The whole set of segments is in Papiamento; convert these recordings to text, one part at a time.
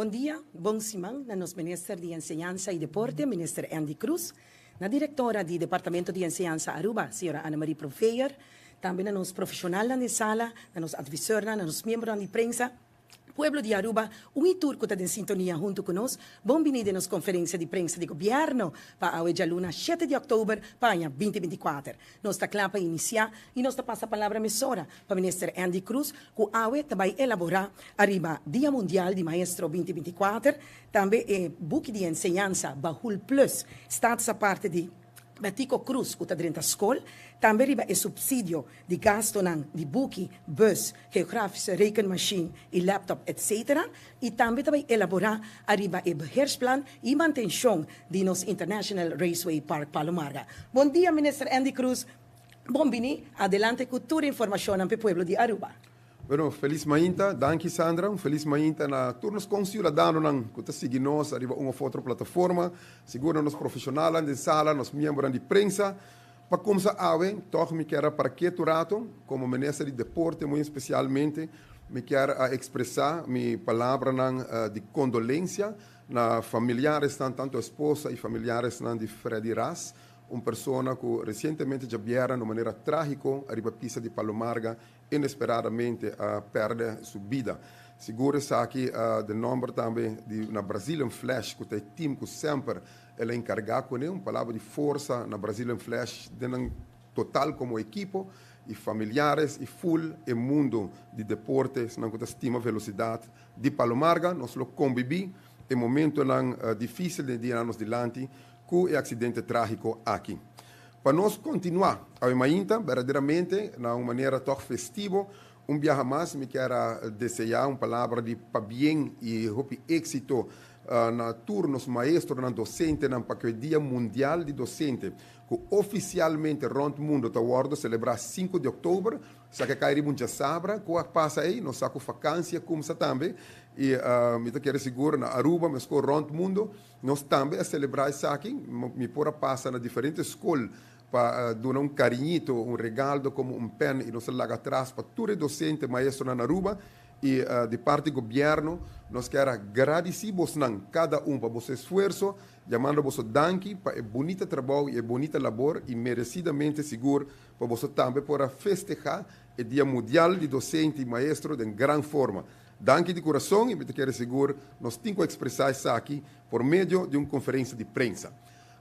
Bon dia, bon siman na nos Minister di Enseñansa y Deporte, Minister Endy Croes, na Directora di Departamento di Enseñansa Aruba, Sra. Annemarie Proveyer, tambe na nos profesionalnan den sala, na nos adviseurnan, na nos miembronan di prensa, Pueblo di Aruba, un y tur cu ta den sintonia hunto cu nos, bon bini den nos conferencia di prensa di Gobierno pa awe djaluna shete di october pa aña 2024. Nos ta cla pa inicia y nos ta pasa palabra mesora pa Minister Endy Croes cu awe ta bay elabora ariba Dia Mundial di Maestro 2024, tambe e buki di enseñansa Bahul Plus, status aparte di Betico Croes cu ta drenta scol, tambe riba e subsidio di gastonan di buki, bus, geografische rekenmachine y laptop etc. Y tambe ta bay elabora ariba e beheersplan y mantencion di nos International Raceway Park Palo Marga. Bon dia Minister Endy Croes, bon bini, adelante cu tur informacionnan p'e pueblo di Aruba. Bueno, felis mainta. Danki Sandra. Un felis mainta na tur nos conciudadanonan cu ta sigui nos ariba un of otro plataforma. Sigur na nos profesionalnan den sala, nos miembronan di prensa. Pa cumsa awe, tog mi kier a para ketu rato, como Minister di Deporte muy especialmente, mi kier a expresa mi palabranan di condolencia na familiaresnan, tanto esposa y familiaresnan di Freddy Ras, un persona cu recientemente djabièrnè na un manera tragico ariba pista di Palo Marga inesperadamente a perde su bida. Sigur esaki den nomber tambe di na Brazilian Flash cu ta e team cu semper el a encarga cune. Un palabra di forsa na Brazilian Flash den nan total como ekipo y familiares y full e mundo di deporte esnan cu ta stima velocidad di Palo Marga. Nos lo conbibi e momentonan dificil den e dianan nos dilanti cu e accidente tragico aki. Pa nos kontinuá awe mainta, berdaderamente na un manera tòg festivo, un biaha mas mi kier a deseá un palabra di pabien i hopi éksito na tur nos maestronan, dosentenan pa ku e Dia Mundial di Dosente ku ofisialmente rònt mundu ta wòrdu selebrá sinku di òktober. Sa ke kai riba un djasabra ku a pasa ei, nos sa ku fakansia kumsa tambe i mi ta kere sigur na Aruba meskos rònt mundu. Nos tambe a selebrá esaki. Mi por a pasa na diferente skol pa duna un kariñito, un regaldo komo un pèn i nos a laga atras pa tur e dosente, maestronan na Aruba i di parti gobièrnu. Nos kier a gradisí bosnan kada un pa boso esfuerso, yamando boso danki pa e bunita trabou i e bunita labor i meresidamente sigur pa boso tambe por a festehá e Dia Mudial di Dosente i Maestro den gran forma. Danki di kurason i mi ta kere sigur nos tin ku ekspresá esaki por medio di un konferensia di prensa.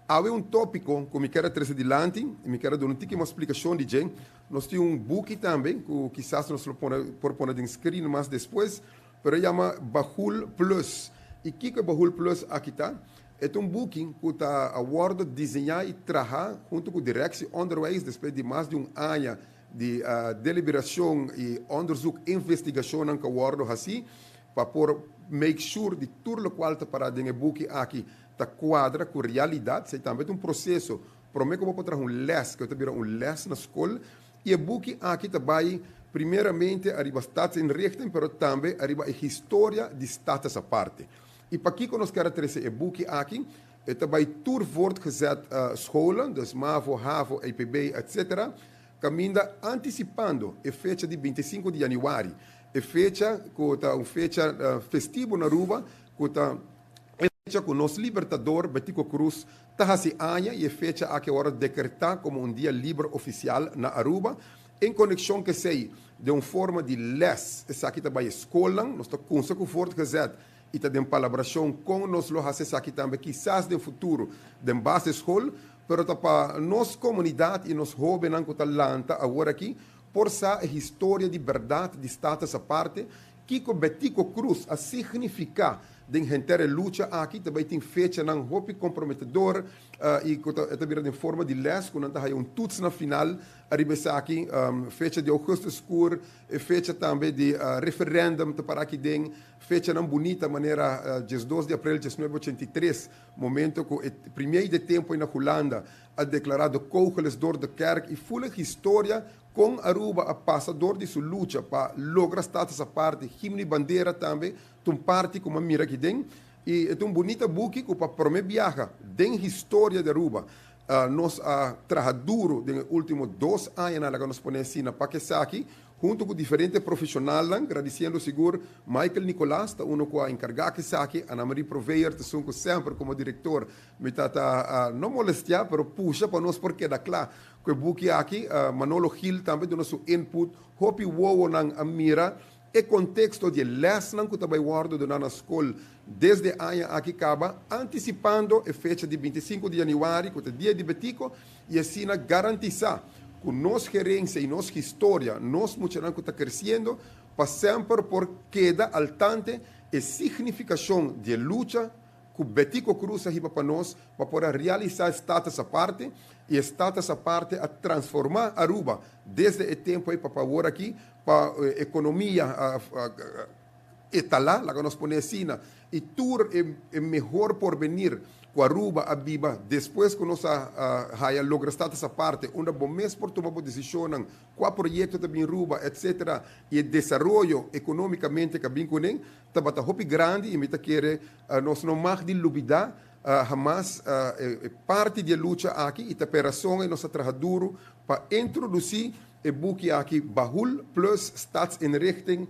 Awe un tópiko ku mi kier a trese dilanti i mi kier a duna un tiki mas splikashon di dje. Nos tin un buki tambe ku kisas nos lo pone por pone den skrin mas despues, pero e yama Bahul Plus. I kiko e Bahul Plus aki ta? E ta un buki ku ta a wòrdu diseñá i trahá huntu ku Directie Onderwijs despues di mas di un aña di deliberacion y onderzoek investigacionnan cu a wordo haci pa por make sure di tur locual ta para den e buki aki ta cuadra cu realidad. Esey tambe ta un proceso prome cu bo por traha un les cu ta bira un les na scol y e buki aki ta bay primeramente ariba Staatsinrichting pero tambe ariba e historia di Status Aparte. Y pakico nos kier a trece e buki aki? E ta bay tur voortgezet scholen, dus mavo, havo, EPB, etc. Caminda anticipando e fecha di 25 di januari, e fecha cu ta un fecha festivo na Aruba, cu ta e fecha cu nos Libertador Betico Croes ta haci aña y e fecha aki a wordo decreta como un dia liber oficial na Aruba. En conexion cu esey, den un forma di les, esaki ta bay e scolnan, nos ta cunsa cu voortgezet i ta den palabrashon kon nos lo hasi esaki tambe kisas den futuro den basisschool, pero ta pa nos komunidat i nos hóbennan ku ta lanta awor aki por sa e historia di bèrdat di Status Aparte, kiko Betico Croes a signifiká den henter e lucha aki. Ta bai tin fechanan hopi komprometedor i ku ta e ta bira den forma di lès ku nan ta haya un tuts na final ariba esaki, fecha di augustuskur, e fecha tambe di referendum ta para aki den. Fechanan bunita manera 12 di aprel 1983, momento cu e premier de tempo na Hulanda a declara de kogel is door de kerk y full e historia con Aruba a pasa door di su lucha pa logra status aparte, himno y bandera tambe ta un parti cu mi a mira aki den y e ta un bunita buki cu pa prome biaha den historia di Aruba nos a traha duro den e ultimo 2 añanan laga nos pone asina pa cu esaki. Hunto cu diferente profesionalnan, gradiciendo sigur Michael Nicolas, ta uno cu a encarga cu esaki, Ana Marie Proveyer ta esun cu semper como director mi ta ta no molestia pero pusha pa nos por keda cla cu e buki aki. Manolo Gil tambe duna su input, hopi wowonan a mira e contexto di e lesnan cu ta bay wordo duna na scol desde aña aki caba, anticipando e fecha di 25 di januari cu ta Dia di Betico y asina garantisa cu nos gerencia y nos historia, nos muchanan cu ta creciendo, pa semper por keda al tante e significacion di e lucha cu Betico Croes a hiba pa nos pa por a realisa e Status Aparte, y e Status Aparte a transforma Aruba desde e tempo ey pa pa awor aki, pa economia etala, laga nos pone asina, y tur e mehor porvenir cu Aruba a biba despues cu nos a haya logra Status Aparte, unda bo mes por tuma bo decisionnan, cua proyecto ta bin Aruba, etcetera, y e desaroyo economicamente cu a bin cune, tabata hopi grandi y mi ta kere nos no mag di lubida hamas e parti di e lucha aki y ta p'e razon ey nos a traha duro pa introduci e buki aki Bahul plus Staatsinrichting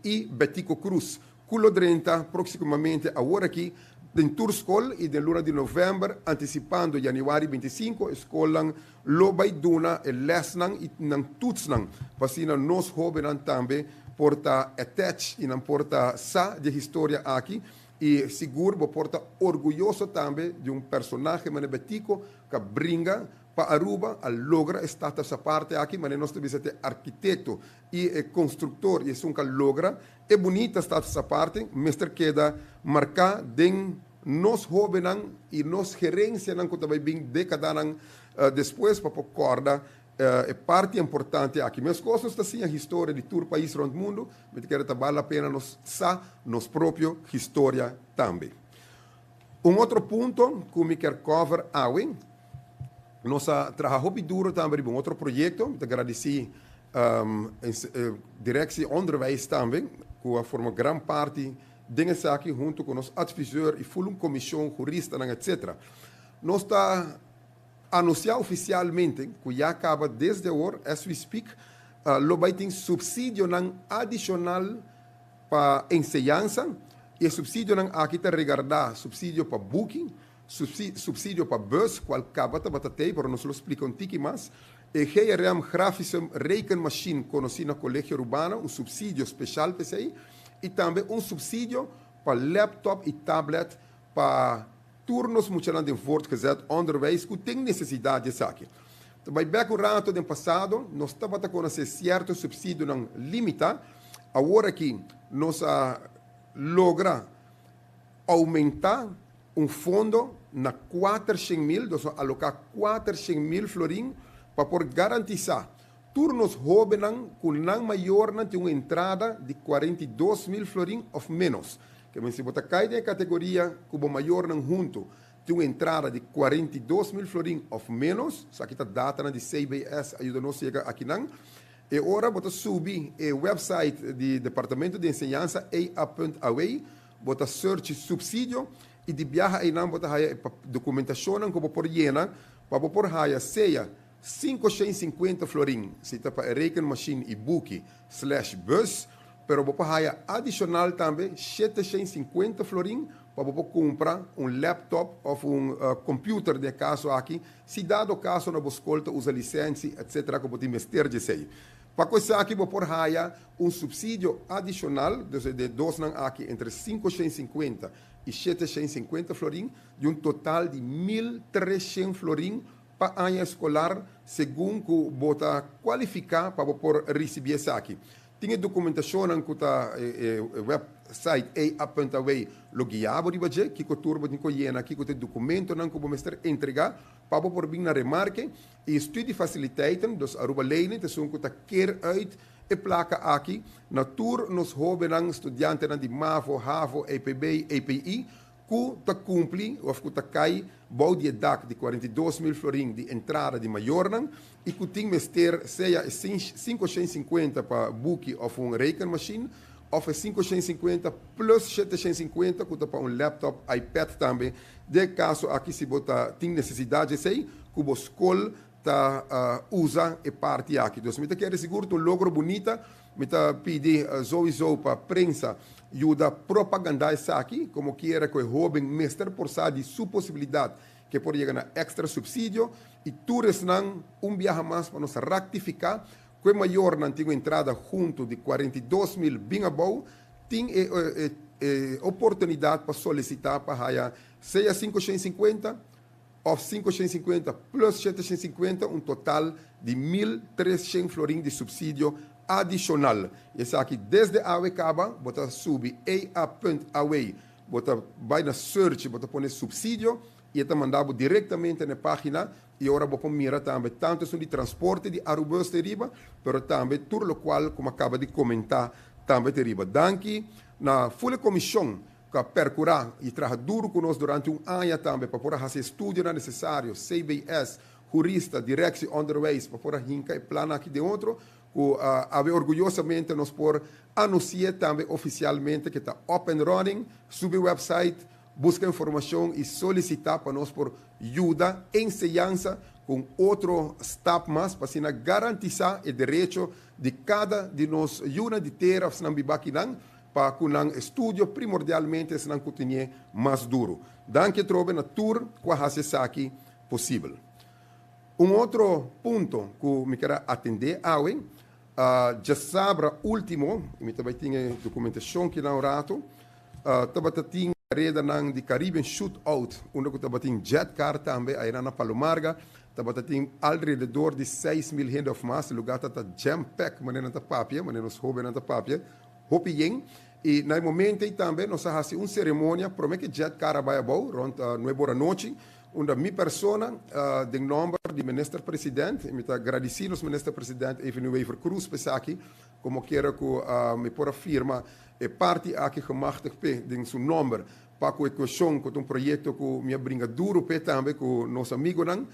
y Betico Croes cu lo drenta proximamente awor aki den tur scol y den luna di november anticipando januari 25 e scolnan lo bay duna e lesnan y nan toetsnan pa asina nos hobennan tambe por ta attach y nan por ta sa di e historia aki y sigur bo por ta orguyoso tambe di un personahe manera Betico ca bringa pa Aruba a logra e Status Aparte aki manera nos ta bisa t'e arquitecto y e constructor y esun ca logra e bunita Status Aparte mester keda marca den nos hobennan y nos gerencianan cu ta bay bin decadanan despues pa por corda e parti importante aki. Mescos nos ta siña historia di tur pais rond mundo, mi ta kere ta bal la pena nos sa nos propio historia tambe. Un otro punto cu mi kier cover awe, nos a traha hopi duro tambe riba un otro proyecto, mi ta gradici Directie Onderwijs tambe cu a forma gran parti den esaki hunto cu nos adviseur y full un comision, juristanan etc. Nos ta anuncia oficialmente cu ya caba desde awor, as we speak, lo bay tin subsidionan adicional pa enseñansa y e subsidionan aki ta regarda subsidio pa buki, subsidio pa bus, cual caba tabata tey, pero nos lo splica un tiki mas, e GRM Grafische Rekenmachine conoci na Colegio Arubano, un subsidio special p'esey, y tambe un subsidio pa laptop y tablet pa tur nos muchanan den voortgezet onderwijs cu tin necesidad di esaki. Ta bay bek un rato den pasado, nos tabata conoce cierto subsidionan limita, awor aki nos a logra aumenta un fondo na 400.000, nos a aloca 400.000 florin pa por garantisa tur nos hobennan cu nan mayornan tin un entrada di 42.000 florin of menos. Ke men si bo ta cay den e categoria cu bo mayornan hunto tin un entrada di 42.000 florin of menos, esaki ta datanan di CBS a yuda nos yega akinan, e ora bo ta subi e website di Departamento di Enseñansa ea punt aw, bo ta search subsidio y di biaha eynan bo ta haya e documentacionnan cu bo por yena pa bo por haya sea 550 florin si ta pa e rekenmachine y buki slash bus, pero bo por haya adicional tambe 750 florin pa bo por cumpra un laptop of un computer den e caso aki, si dado caso na bo scol ta usa licentie etcetera cu bo tin mester di esey. Pa cu esaki bo por haya un subsidio adicional, dus e dosnan aki entre 550 y 750 florin, di un total di 1300 florin pa aña escolar segun cu bo ta cualifica pa bo por ricibi esaki. Tin e documentacionnan cu ta e website ea punt aw lo guia bo riba dje, kico tur bo tin cu yena, kico ta e documentonan cu bo mester entrega pa bo por bin na remarke. E studiefaciliteiten, dus Aruba Lening, ta esun cu ta keer uit e placa aki na tur nos hobennan, studiantenan di MAVO, HAVO, EPB, EPI, cu ta cumpli of cu ta cay bou di e dak di 42.000 florin di entrada di mayornan y cu tin mester sea e 550 pa buki of un rekenmachine of e 550 plus 750 cu ta pa un laptop, iPad tambe. Den e caso aki si bo ta tin necesidad di esey, cu bo scol Ta usa e parti aki. Dus mi ta kere sigur ta un logro bunita. Mi ta pidi sowieso pa prensa yuda propaganda esaki, como kiera cu e hoben mester por sa di su posibilidad cu e por yega na extra subsidio y tur esnan un biaha mas pa nos ractifica cu e mayornan tin un entrada hunto di 42,000 bin abou tin e e oportunidad pa solicita pa haya sea 550 òf 550 plus 750, un total di 1300 florin di supsidio adishonal. Esaki desde awe kaba, bo ta subi ea.aw, bo ta bai na search, bo ta pone supsidio i e ta manda bo direktamente na e página i ora bo por mira tambe tantu esun di transporte di Arubus te riba, pero tambe tur lokual ku mi a kaba di komentá tambe te riba. Danki na ful e komishon ku a perkurá i traha duru ku nos durante un aña tambe pa por a hasi estudionan nesesario, CBS, hurista, Directie Onderwijs, pa por a hinka e plan aki den otro, ku awe orguyosamente nos por anunsi'é tambe ofisialmente ku ta up and running. Subi website, buska informashon i solisitá pa nos por yuda enseñansa ku un otro stap mas pa asina garantisá e derecho di kada di nos yunan di tera òf esnan biba akinan pa ku nan estudio primordialmente esnan ku tenié mas duru. Danki atrobe na tur ku a hasi esaki posibel. Un otro punto ku mi ker a atendé awe, djasabra último, i mi ta bai tin e dokumentashon kinan un ratu, tabata tin karedanan di Caribbean Shootout, unda ku tabatin jet car tambe aynan na Palo Marga, tabata tin alrededor di 6000 hende òf mas, e lugá tabata jam pack manera nan ta papia, manera nos hóbennan ta papia. Hopi yen, i na e momento ei tambe nos a hasi un seremonia prome ke jet car a bai abou rond nuebe ora anochi, unda mi persona den nomber di Minister President, i mi ta gradisi nos Minister President Evelyn Wever Croes pa esaki, como kiera ku mi por a firma e parti aki gemachtigd p'e den su nomber pa ku e kueshon ku ta un proyekto ku mi a bringa duru p'e tambe ku nos amigonan,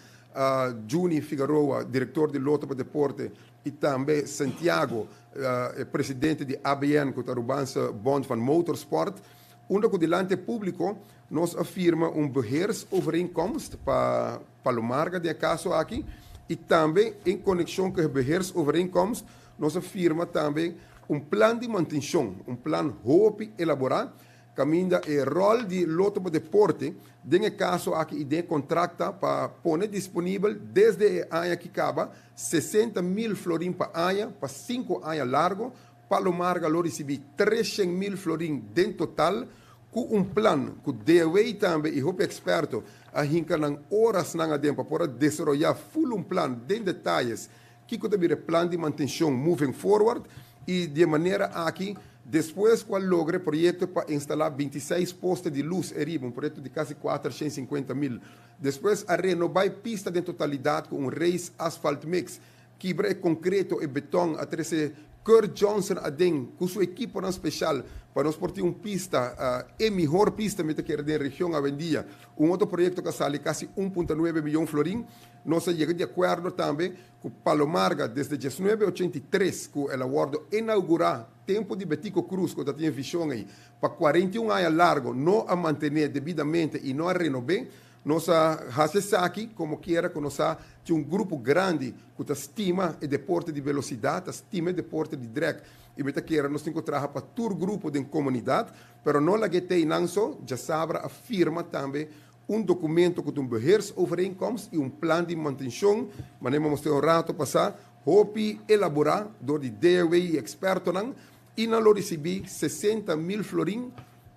Juni Figaroa, direktor di Lotto pa Deporte, i tambe Santiago, e presidente di ABN ku ta Arubaanse Bond van Motorsport, unda ku dilanti e públiko nos a firma un beheersovereenkomst pa Palo Marga den e kaso aki i tambe en konekshon ku e beheersovereenkomst nos a firma tambe un plan di mantenshon, un plan hopi elaborá Kaminda e ròl di Lotto pa Deporte den e kaso aki i den e kontrakt ta pa pone disponibel desde e aña ki kaba 60,000 florin pa aña pa sinku aña largo. Palo Marga lo risibí 300,000 florin den total ku un plan ku DOW tambe i hopi eksperto a hinka nan orasnan aden pa por a desaroyá ful un plan den detayes Kiko ta bira e plan di mantenshon Moving Forward i di e manera aki despues ku a logra e proyekto pa instalá 26 poste di lus eriba, un proyekto di kasi 450,000. Despues a renobá e pista den totalidat ku un race asphalt mix, kibra e konkreto, e beton, a trese Kurt Johnson aden ku su ekiponan speshal pa nos por tin un pista, e mihor pista mi ta kere den region awendia. Un otro proyekto ku a sali kasi 1.9 miyon florin. Nos a yega di akuerdo tambe ku Palo Marga desde 1983 ku el a wòrdu inaugurá tempu di Betico Croes ku ta tin e vishon ei pa 41 aña largo no a mantené debidamente i no a renob'é. Nos a hasi esaki komo kiera ku nos sa tin un grupo grandi ku ta stima e deporte di velosidat, ta stima e deporte di drag i mi ta kere nos tin ku traha pa tur grupo den komunidat, pero no lag'é te einan so, djasabra a firma tambe un documento cu ta un beheersovereenkomst y un plan di mantencion, manera mi a mostr'é un rato pasá, hopi elaborá dor di DOW y expertonan, y nan lo ricibí 60,000 florin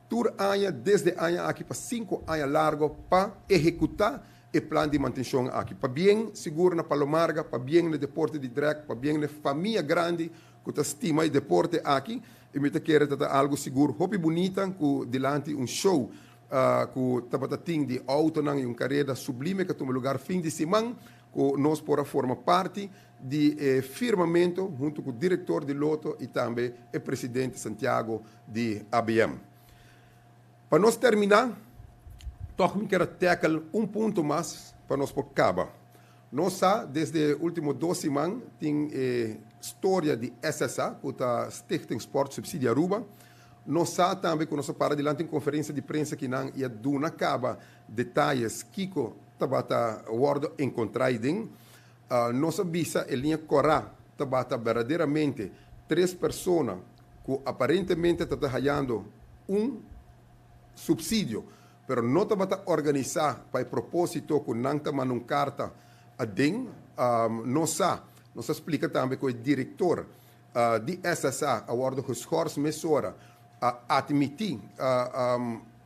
tur aña desde aña aki pa 5 aña largo pa ehecutá e plan di mantencion aki. Pabien sigur na Palo Marga, pabien na e deporte di drag, pabien na e famia grandi cu ta stima e deporte aki, y mi ta kere ta ta algo sigur hopi bunita cu dilanti un show Cu tabata tin di autonan y un careda sublime cu a tuma lugar fin di siman cu nos por a forma parti di e firmamento hunto cu director di Lotto y tambe e presidente Santiago di ABM. Pa nos termina, toch mi kier a tackle un punto mas pa nos por caba. Nos sa desde e ultimo dos siman tin e storia di SSA cu ta Stichting Sport Subsidie Aruba. Nos sa tambe cu nos a para dilanti un conferencia di prensa kinan y a duna caba detayes kico tabata wordo encontra aiden. Nos a bisa e liña kòrá tabata berdaderamente tres persona ku aparentemente ta ta hayando un supsidio, pero no tabata organisá pa e propósito ku nan ta manda un karta aden. Nos sa, nos a splika tambe ku e direktor di SSA a wòrdu geschors mesora, a atmití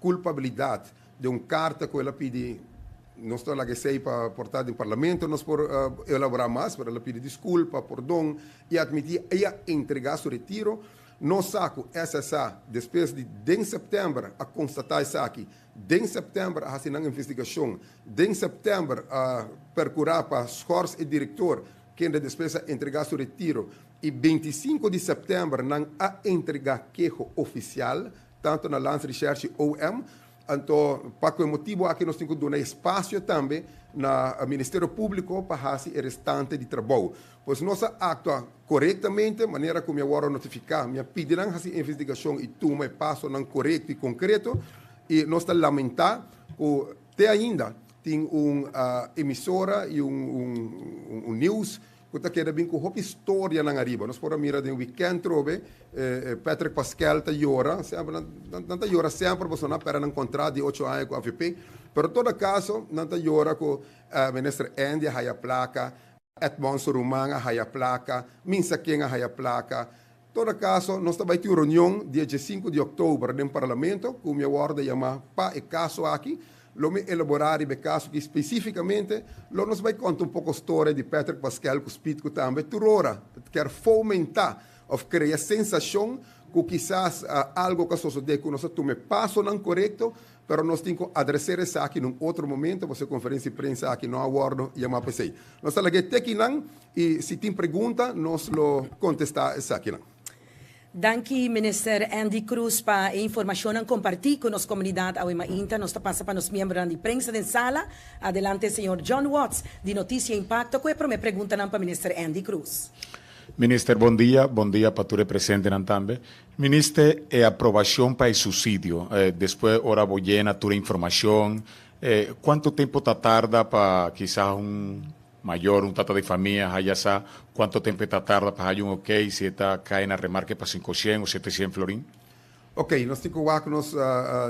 kulpabilidat den un karta ku el a pidi. Nos ta laga esei pa por ta den parlamento nos por elaborá mas, pero el a pidi diskulpa, pordon i atmití i a entregá su retiro. Nos sa ku SSA despues di den sèptèmber a konstatá esaki, den sèptèmber a hasi nan investigashon, den sèptèmber a perkurá pa schors e direktor kende despues a entregá su retiro i 25 di sèptèmber nan a entregá keho ofisial tantu na Landsrecherche i OM. Anto pa ku e motibu aki nos tin ku duna espasio tambe na Ministerio Públiko pa hasi e restante di trabou. Pues nos a aktua korektamente manera ku mi a wòrdu notifiká. Mi a pidi nan hasi investigashon i tuma e pasonan korekto i konkreto i nos ta lamentá ku te ainda tin un emisora i un news ku ta keda bin ku hopi storianan ariba. Nos por a mira den wikènt trobe, Patrick Paskel ta yora, semper nan, nan ta yora semper pasobra nan a pèrdè nan kontrat di ocho aña ku avp. Pero todo kaso nan ta yora ku Minister Andy a haya plaka, Edmond su ruman a haya plaka, minsa ken a haya plaka. Todo kaso nos ta bai tin un reunion dia diesinku di òktober den Parlamento ku mi a wòrdu yamá pa e kaso aki. Lo mi elaborá riba e kaso aki spesífikamente. Lo nos bai konta un poko storia di Patrick Paskel ku Speed ku tambe tur ora kier fomentá òf krea sensashon ku kisas algo ku a sosodé ku nos a tuma e pasonan korekto. Pero nos tin cu adreser esaki na un otro momento, pasobra e conferencia di prensa aki no a wordo yama pa esey. Nos ta laga e tekinan y si tin pregunta nos lo contesta esakinan. Danki Minister Endy Croes pa e informacionnan comparti cu nos comunidad awe mainta. Nos ta pasa pa nos miembronan di prensa den sala. Adelante señor John Watts di Noticia Impacto cu e prome preguntanan pa Minister Endy Croes. Minister bon dia, bon dia pa tur e presentenan tambe. Minister, e aprobacion pa e subsidio, despues ora bo yena tur e informacion, cuanto tempo ta tarda pa kisas un mayor, un tata di famia haya sa cuanto tempo e ta tarda pa haya un ok si e ta cay na remarke pa cincocien o setecien florin? Ok, nos tin cu wak nos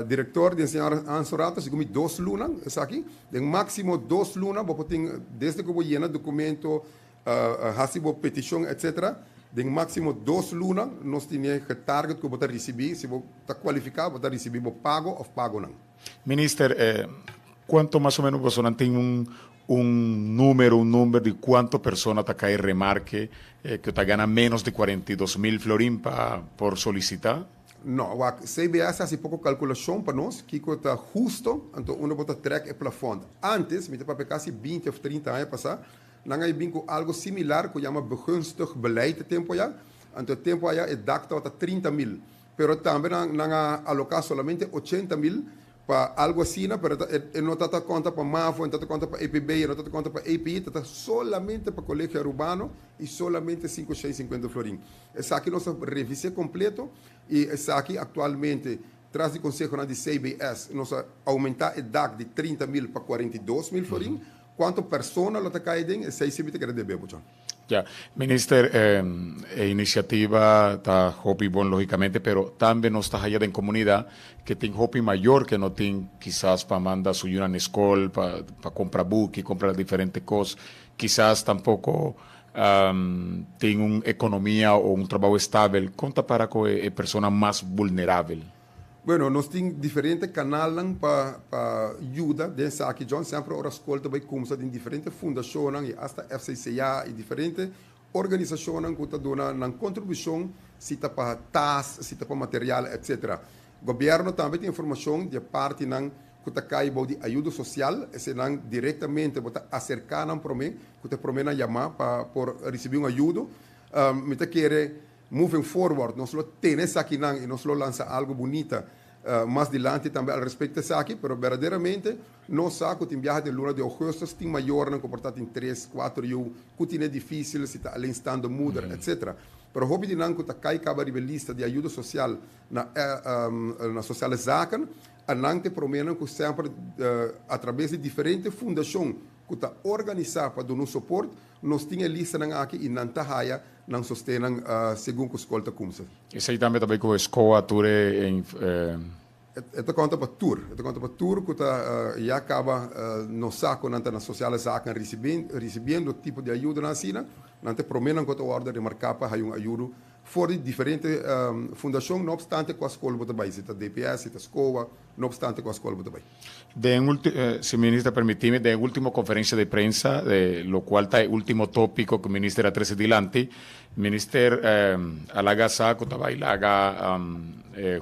director di enseñansa un rato, segun mi dos luna esaki, den maximo dos luna bo por tin desde cu bo yena documento, Hasi bo petishon etc. Den máksimo dos luna nos tine getarget ku bo ta risibí, si bo ta kualifiká bo ta risibí bo pago òf pagonan. Minister, kuantu mas o menos bosonan tin un un numero, un number di kuantu persona ta kai remarke ku ta gana menos di 42.000 florin pa por solisitá? No, wak, CBS a hasi poko kalkulashon pa nos kiko ta husto, anto unda bo ta trèk e plafònt. Ántes, mi ta papia kasi 20 òf 30 aña pasá, Nan a bin ku algo similar ku yama begunstig beleid e tempu aya. Anto e tempu aya e dak tabata 30 mil. Pero tambe nan nan a aloká solamente 80 mil pa algo asina, pero e e no ta ta konta pa mavo, e no ta ta konta pa EPB, e no ta ta konta pa EPI, ta ta solamente pa Kolegio Arubano i solamente 550 florin. Esaki nos a revis'é kompleto i esaki aktualmente tras di konsehonan di CBS nos a oumentá e dak di 30 mil pa 42 mil florin. Cuanto persona lo ta cay den esey si mi ta kere debe bo, John. Ya. Minister, e iniciativa ta hopi bon logicamente, pero tambe nos ta haya den comunidad que tin hopi mayor que no tin kisas pa manda su yunan na escol, pa pa compra buki, compra diferente cos. Kisas tampoco tin un economia o un trabao estabel. Con ta para cu e persona mas vulnerabel? Bueno, nos tin diferente kanalnan pa pa yuda den esaki, John. Semper ora skol ta bai kumsa den diferente fundashonnan i asta FCCA i diferente organisashonnan ku ta duna nan kontribushon si ta pa tas, si ta pa material, etsetera. Gobièrnu tambe tin informashon di e partinan ku ta kai bou di ayudo sosial, eseinan direktamente bo ta aserká nan promé ku ta e proménan yamá pa por risibí un ayudo. Mi ta kere Moving forward, nos lo tene esakinan y nos lo lansa algo bunita mas dilanti tambe al respecto esaki, pero berdaderamente nos sa cu tin biaha den luna di augustus tin mayornan cu por ta tin tres, cuatro yu cu tine dificil si ta alleenstaande moeder, etc. Pero hopi di nan cu ta cay caba riba e lista di ayudo social na na Sociale Zaken, a nan ta e promenan cu semper a traves di diferente fundacion. ku ta organisá pa duna un soport, nos tin e listanan aki i nan ta haya nan sostennan segun ku skol ta kumsa. Esei tambe ta bai ku SCOA tur e. E ta konta pa tur. E ta konta pa tur ku ta ya kaba nos sa ku nan ta na Sociale Zaken risibiendo tipo di ayudonan asina. Nan ta e proménan ku ta wòrdu remarká pa haya un ayudo for di diferente fundashon, no opstante kua skol bo ta bai, si ta DPS, si ta SCOA, no opstante kua skol bo ta bai. Den ulti, si Minister permití mi, den e ultimo konferensia di prensa, lokual ta e ultimo tópiko ku Minister a trese dilanti, Minister a laga sa ku ta bai laga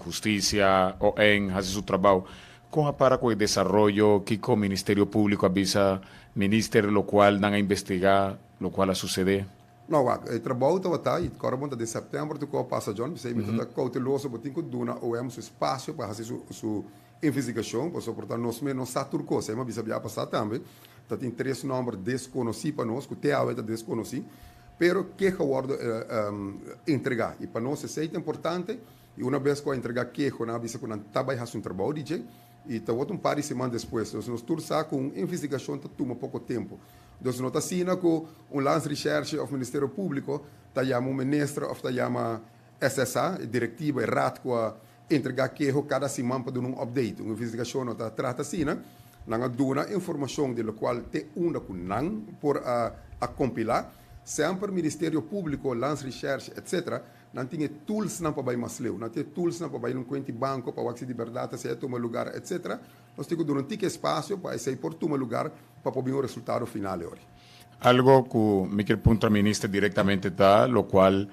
hustisia, ON, hasi su trabou. Kon a para ku e desaroyo? Kiko Ministerio Públiko a bisa Minister lokual nan a investigá lokual a susedé? No, wak, e trabou tabata, i kòrda bon ta den sèptèmber tur ku a pasa, John, p'esei mi ta ta kouteloso, bo tin ku duna OM su espasio pa hasi su su investigashon, pasobra por ta nos mes no sa tur kos. Esei mi a bisa bia pasá tambe, ta tin tres nòmber deskonosí pa nos, ku te awe ta deskonosí, pero keho a wòrdu entregá, i pa nos esei ta importante, i una bes ku a entregá keho, nan a bisa ku nan ta bai hasi un trabou di dje, I ta wòrdu un par di siman despues. Nos nos tur sa ku un investigashon ta tuma poko tempu. Dus no ta asina ku un Landsrecherche òf Ministerio Públiko ta yama un minister òf ta yama SSA, e direktiva, e raad ku a entregá keho kada siman pa duna un update. Un investigashon no ta trata asina. Nan a duna informashon di lokual te unda ku nan por a a kompilá. Semper Ministerio Públiko, Landsrecherche, etc. Nan tin e toolsnan pa bai mas leu, nan tin e toolsnan pa bai na un kuenti banko pa wak si di bèrdat esei a tuma lugar, etcetera. Nos tin ku duna un tiki espasio pa esei por tuma lugar pa por bin un resultado final e ora. Algo ku mi kier puntra Minister direktamente ta lokual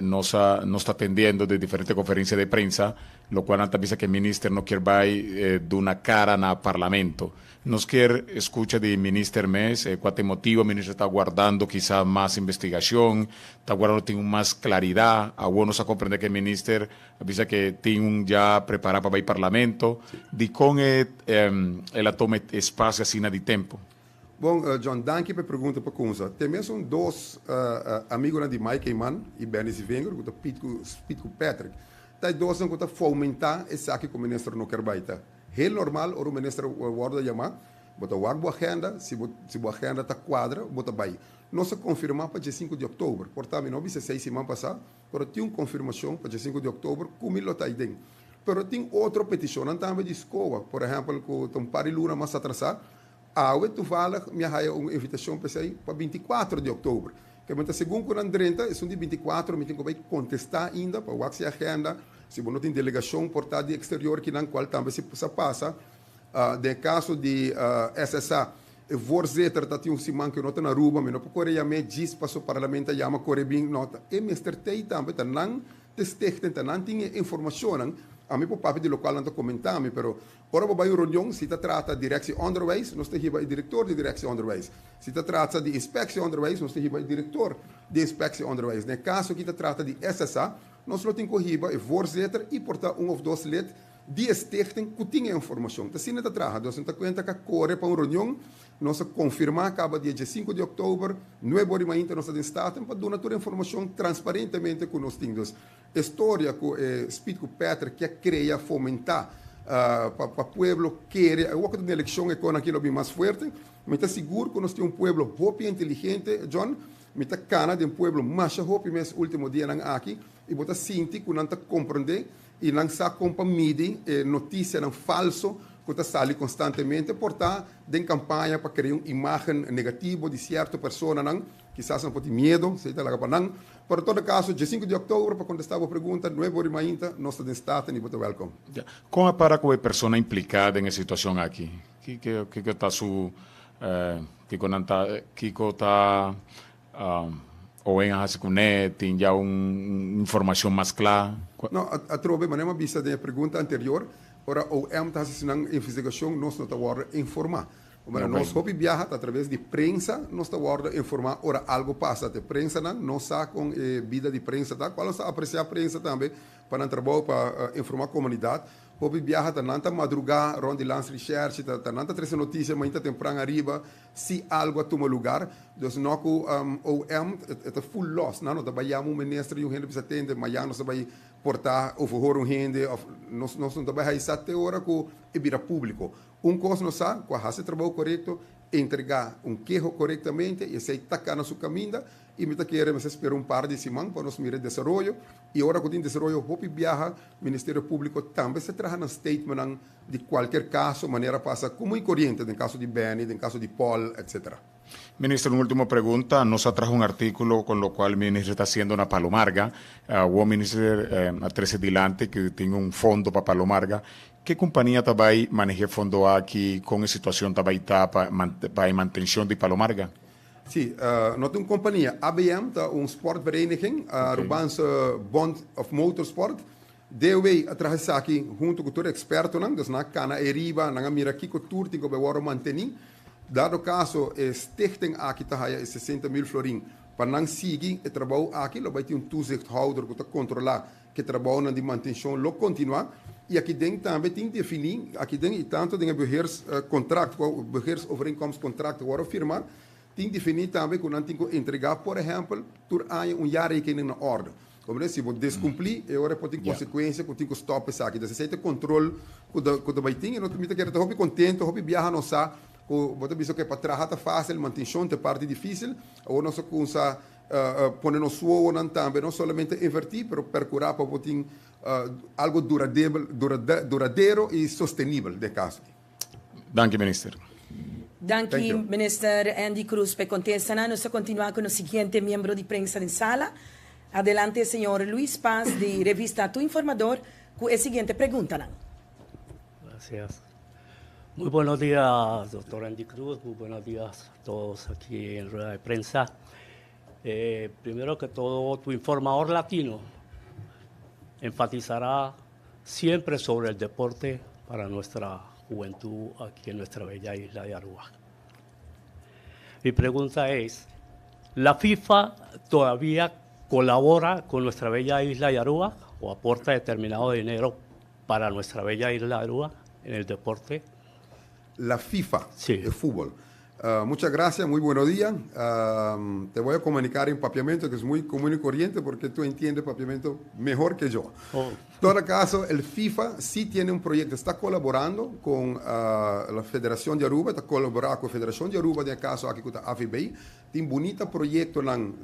nos a nos ta atendiendo den diferente konferensia de prensa, lokual nan ta bisa ku e Minister no kier bai duna kara na Parlamento. Nos kier escucha di minister mes cua ta e motibo minister ta guardando kisa mas investigacion, ta guardando tin un mas claridad. Awor nos a comprende cu e minister a bisa cu tin un ya prepara pa bay parlamento. Dicon e el a tuma e espacio asina di tempo? Bon, John, danki pa e pregunta pa cunsa. Te mesun dos amigonan di Mike Eman y Benny Zivinger, cu ta Piet cu Piet cu Patrick, ta e dosnan cu ta fomenta esaki cu minister no kier bay ta. Heel normal ora un minister wordo yama, bo ta wak bo agenda, si bo si bo agenda ta cuadra, bo ta bay. Nos a confirma pa dje sinku di october, por ta mi no bisa esey siman pasa, pero tin un confirmacion pa dje sinku di october cu mi lo ta ayden. Pero tin otro peticionnan tambe di SCOA, por ehempel cu ta un par di luna mas atrasa, awe toevallig mi a haya un invitacion pa esey pa 24 di october. Ke men ta segun ku nan drenta, esun di 24 mi tin ku bai kontestá ainda pa wak si agenda, si bo no tin delegashon por ta di eksterior kinan kual tambe si sa pasa. Den e kaso di SSA, e voorzitter ta tin un siman ku e no ta na Aruba, mi no por kore yam'é djis paso parlamento a yama kore bin, no, ta e mester t'ei tambe, ta nan te stichting, ta nan tin e informashonnan, ami por papia di lokual nan ta komentá mi, pero Ora bo bai un reunion, si ta trata Directie Onderwijs, nos ta hiba e director di Directie Onderwijs. Si ta trata di Inspectie Onderwijs, nos ta hiba e director di Inspectie Onderwijs. Den e caso aki ta trata di SSA, nos lo tin cu hiba e voorzitter y por ta un of dos lid di e stichting cu tin e informacion. Ta asina ta traha. Dus no ta cuenta ca core pa un reunion, nos a confirma caba dia diescinco di october, nuebe ora di mainta nos ta den Staten pa duna tur e informacion transparentemente cu nos tin. Dus E storia ku e Speed ku Patrick ke krea, fomentá pa pa pueblo kere, awor ku ta den elekshon e kon aki lo bin mas fuerte. Mi ta sigur ku nos tin un pueblo hopi inteligente, John. Mi ta kana den pueblo masha hopi mes ultimo dianan aki i bo ta sinti ku nan ta komprendé i nan sa kon pa midi e notisianan falso ku ta sali konstantemente por ta den kampaña pa krea un imágen negativo di sierto personanan. Kisas nan por tin miedo, esei ta laga pa nan. Pero todo caso, dje sinku di october, pa contesta bo pregunta, nuebe ora di mainta, nos ta den Staten y bo ta welkom. Ya. Con a para cu e persona implica den e situacion aki? Kiko, kiko ta su, kiko nan ta, kiko ta OEN a haci cune? Tin ya un informacion mas cla? No, atrobe, manera mi a bisa den e pregunta anterior, ora OM ta haci su nan investigacion, nos no ta wordo informa. Ora nos hopi biaha ta atraves di prensa nos ta wordo informa ora algo pasa. Te prensanan no sa con e bida di prensa ta, cual nos ta aprecia prensa tambe pa nan trabou pa informa comunidad. Hopi biaha ta nan ta madruga rond di Landsrecherche, ta nan ta trece noticia mainta tempran ariba si algo a tuma lugar. Dus no cu OM e ta full los, nan no ta bay yama un minister y un hende bisa tende mayan nos ta bay porta overhoor un hende of nos no ta bay haisa te ora cu e bira publico. Un kos nos sa, ku a hasi e trabou korekto entrega un keho corectamente y esey ta cana su caminda y mi ta kere mester spera un par di siman pa nos mira e desaroyo y ora cu tin desaroyo hopi biaha Ministerio Publico tambe sa traha nan statementnan di cualkier caso manera pasa comun y coriente den caso di Benny, den caso di Paul, etc. Minister, un ultimo pregunta. Nos a traha un articulo con lo cual minister ta haciendo na Palo Marga. Awor minister a trece dilanti cu tin un fondo pa Palo Marga. Ke compania ta bay maneha e fondo aki? Con e situacion ta bay ta pa pa e mantencion di Palo Marga? Si, no ta un compania. ABM ta un sportvereniging, Arubaanse Bond of Motorsport. DOW a traha esaki hunto cu tur expertonan, dus nan a cana e riba, nan a mira kico tur tin cu bay wordo manteni. Dado caso e stichting aki ta haya e 60,000 florin pa nan sigui e trabou aki, lo bay tin un toezichthouder cu ta controla cu e trabounan di mantencion lo continua. Y aki den tambe tin defini, aki den y tanto den e beheerscontract, beheersovereenkomstcontract cu wordo firma, tin defini tambe cu nan tin cu entrega, por ehempel, tur aña un jaarrekening na orde. Comprende? Si bo descumpli, e ora por tin consecuencia cu tin cu stop esaki. Entonces, esey ta e control cu ta bay tin. Y no, mi ta kere ta hopi contento, hopi biaha nos sa cu bo ta bisa cu pa traha ta facil, mantencion ta e parti dificil. Awor nos a cuminsa pone nos wowonan tambe, no solamente inverti, pero percura pa bo tin algo duradebel, duradero y sostenibel den caso. Danki, minister. Danki, minister Endy Croes, pa e contestanan. Nos ta continua cu nos siguiente miembro di prensa den sala. Adelante, señor Luis Paz di revista Tu Informador cu e siguiente preguntanan. Gracias. Muy buenos días, doctor Endy Croes. Muy buenos días a todos aquí en rueda de prensa. Primero que todo, Tu Informador Latino enfatizará siempre sobre el deporte para nuestra juventud aquí en nuestra bella isla de Aruba. Mi pregunta es, ¿la FIFA todavía colabora con nuestra bella isla de Aruba o aporta determinado dinero para nuestra bella isla de Aruba en el deporte? La FIFA, Sí. De fútbol. Muchas gracias, muy buenos días. Te voy a comunicar en papiamento, que es muy común y corriente, porque tú entiendes papiamento mejor que yo. Oh. En todo caso, el FIFA sí tiene un proyecto, está colaborando con la Federación de Aruba, ta colabora cu e Federación di Aruba, den caso aki cu ta AVB. Tin bunita proyectonan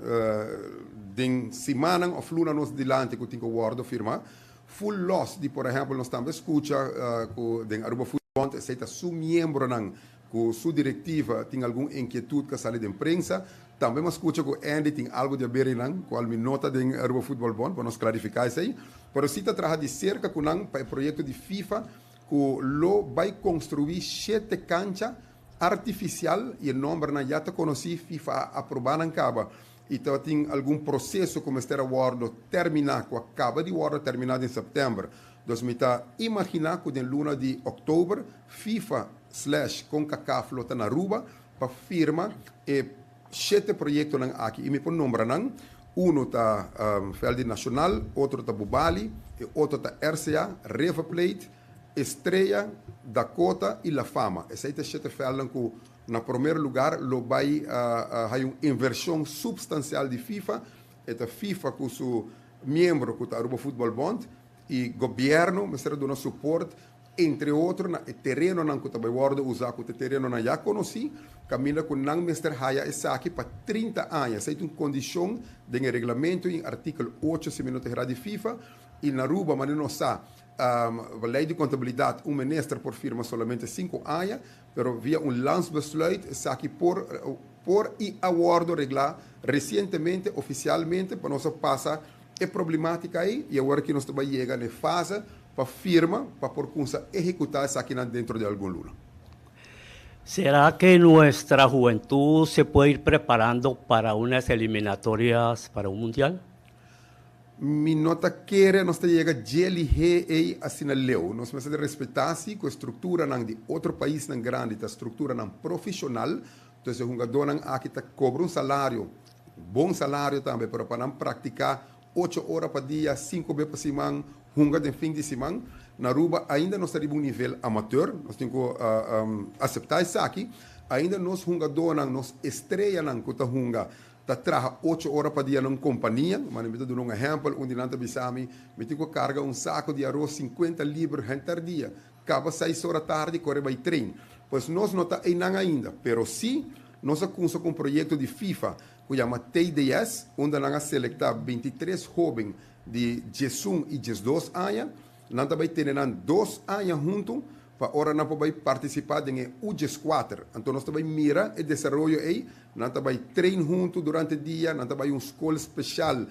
den simannan of luna nos dilanti cu tin cu wordo firma. Full los di, por ehempel, nos tambe scucha cu den Aruba Football Bond, esey ta su miembronan cu su directiva tin algun inquietud cu a sali den prensa. Tambe mi a scucha cu Endy tin algo di haber einan, cual mi no ta den Aruba Football Bond, pa nos clarifica esey. Pero si ta traha di cerca cu nan pa e proyecto di FIFA cu lo bay construi shete cancha artificial y e nombernan ya ta conoci, FIFA a aproba nan caba y tabatin algun proceso cu mester a wordo termina, cu a caba di wordo termina den september. Dus mi ta imagina cu den luna di october FIFA/CONCACAF lo ta na Aruba pa firma e shete proyectonan aki y mi por nombra nan. Uno ta veld di Nacional, otro ta Bubali, e otro ta RCA, River Plate, Estrella, Dakota y La Fama. Esey ta shete veldnan cu na promer lugar lo bay hay un inversion substancial di FIFA. E ta FIFA cu su miembro cu ta Aruba Football Bond y gobierno mester a duna support, entre otro na e terenonan cu ta bay wordo usa, cu ta e terenonan ya conoci, caminda cu nan mester haya esaki pa 30 aña. Esey ta un condicion den e reglamento y artikel 8, si mi no ta hera, di FIFA. Y na Aruba, manera nos sa, ley di contabilidad, un minister por firma solamente 5 aña, pero via un landsbesluit esaki por y a wordo regla recientemente oficialmente pa nos a pasa e problematica ey y awor aki nos ta bay yega na e fase pa firma pa por cuminsa ehecuta esakinan dentro di algun luna. ¿Será que nuestra juventud se puede ir preparando para unas eliminatorias para un mundial? Mi no ta kere nos ta yega dje lihe ey asina leu. Nos mester respeta si cu e structuranan di otro paisnan grandi ta structuranan profesional. Entonces e hungadornan aki ta cobra un salario, bon salario tambe, pero pa nan practica 8 ora pa dia, 5 be pa siman, hunga den fin di siman. Na Aruba ainda nos ta riba un nivel amateur, nos tin cu acepta esaki. Ainda nos hungadornan, nos estrellanan cu ta hunga, ta traha 8 ora pa dia na un compania. Ma mi ta duna un ehempel, un di nan ta bisa mi, mi tin cu carga un saco di aros 50 liber henter dia, caba 6 ora tardi, core bay train. Pues nos no ta einan ainda, pero si nos a cuminsa cu un proyecto di FIFA cu yama TDS, unda nan a selecta 23 hoben di 11 y 12 aña. Nan ta bay tene nan 2 aña hunto pa ora nan por participa den U14. Anto nos ta bay mira e desaroyo ey, nan ta bay train hunto durante dia, nan ta bay un scol special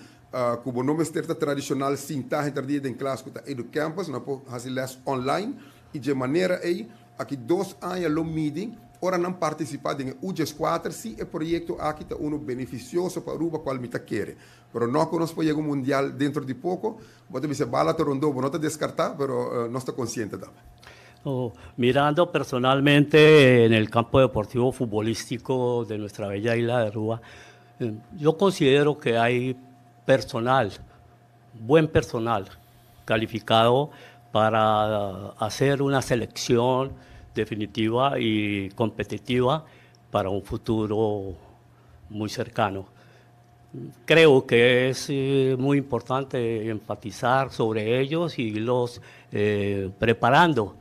cu no mester tradicional sinta henter dia den klas cu ta Edu Campus, nan por haci les online y di manera ey, aki 2 aña lo midi, ora nan participa den U14, si e proyecto aki ta uno beneficioso pa Aruba, cual mi ta kere. Pero no cu nos por yega mundial dentro di poco, bo ta bisa bala ta rondo, no ta descarta, pero nos ta consciente tambe. Oh, mirando personalmente en el campo deportivo futbolístico de nuestra bella isla de Aruba, yo considero que hay personal, buen personal, calificado para hacer una selección definitiva y competitiva para un futuro muy cercano. Creo que es muy importante enfatizar sobre ellos y irlos preparando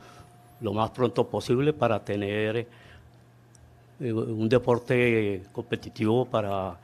lo más pronto posible para tener un deporte competitivo para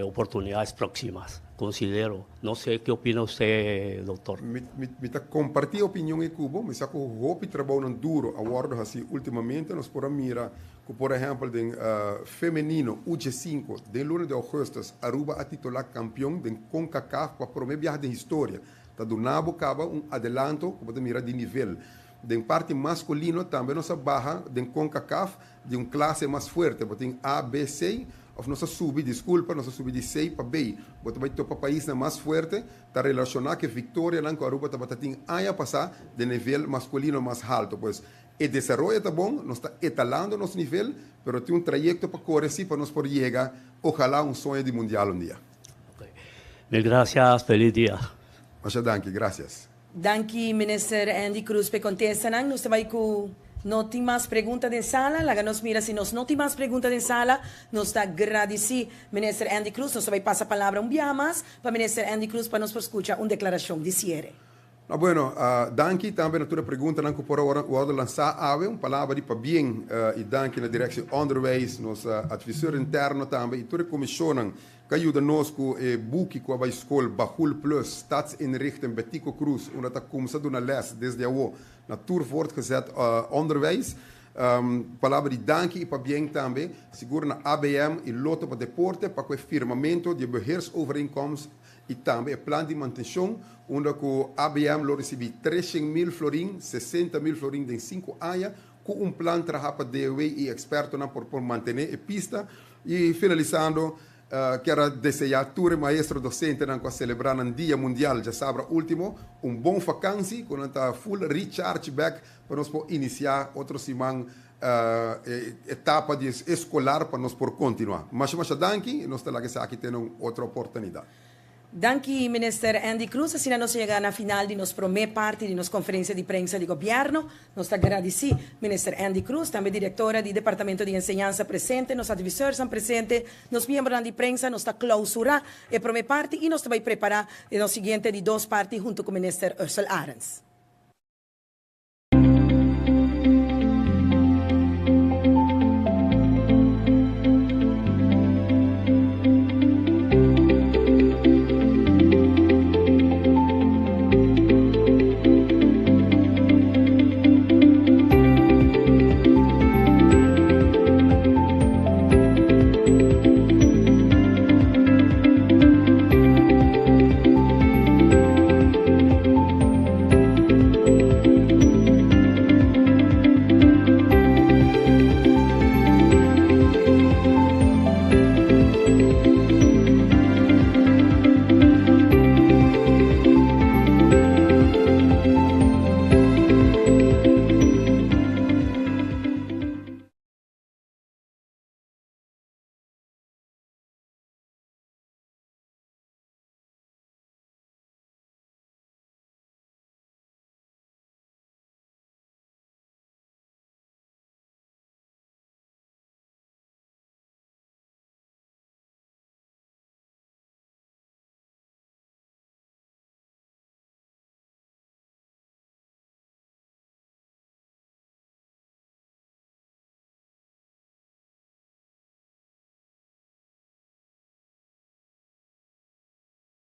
oportunidades próximas, considero. No sé qué opina usted, doctor. Mi ta comparti opinion cu bo, mi sa cu hopi trabou duro a wordo haci ultimamente, nos por mira cu, por ehempel, den femenino UG5, den luna di augustus, Aruba a titula campeon di CONCACAF pa prome biaha den historia. Ta duna bo caba un adelanto, cu bo mira di nivel. Den parti masculino tambe nos a baha den CONCACAF di un clase mas fuerte, bo tin A, B, C, of nos a subi, disculpa, nos a subi di C pa B. Bo ta topa pais mas fuerte, ta relaciona cu victoria nan cu Aruba tabata tin aña pasa di nivel masculino mas halto. Pues e desaroyo ta bon, nos ta etalando nos nivel, pero tin un trayecto pa core si pa nos por yega, ohala, un soño di mundial un dia. Okay. Mil gracias, feliz día. Masha danki, gracias. Danki, Minister Endy Croes, pa contesta. Nos ta cu no tin mas pregunta den sala. Laga nos mira si nos no tin mas pregunta den sala. Nos ta gradici Minister Endy Croes. Nos ta bay pasa palabra un biaha mas pa Minister Endy Croes pa nos scucha un declaracion di ciere. Ah, bueno, danki tambe na tur pregunta nan cu por a wordo lansa awe, un palabra di pabien y danki na directie onderwijs, nos adviseur interno tambe y tur comision cu a yuda nos cu e buki cu e scol Bahul Plus, Stadsinrichting Betico Croes, unda ta cuminsa duna les desde awo na tur voortgezet onderwijs. Palabra di danki y pabien tambe, sigur na ABM y Lotto pa Deporte pa e firmamento di beheersovereenkomst y tambe e plan di mantencion, unda cu ABM lo ricibi 300 mil florin, 60 mil florin den 5 aña, cu un plan traha pa DOW y expertonan por mantene e pista. Y finalizando, kier desea tur maestro docente nan cu celebra e Dia Mundial, diasabra ultimo, un bon vakantie, cu ta full recharge back pa nos por inicia otro siman etapa di escolar pa nos por continua. Mas mas danki, nos ta laga aki tin un otro oportunidad. Danki, Minister Endy Croes. Asina nos a yega na final di nos prome parti di nos conferencia di prensa di gobierno. Nos ta gradici Minister Endy Croes, tambe directora di Departamento di Enseñansa presente, nos advisores presente, nos miembronan di prensa, nos ta clausura e prome parti y nos ta bay prepara e siguiente di dos parti hunto cu Minister Ursell Arends.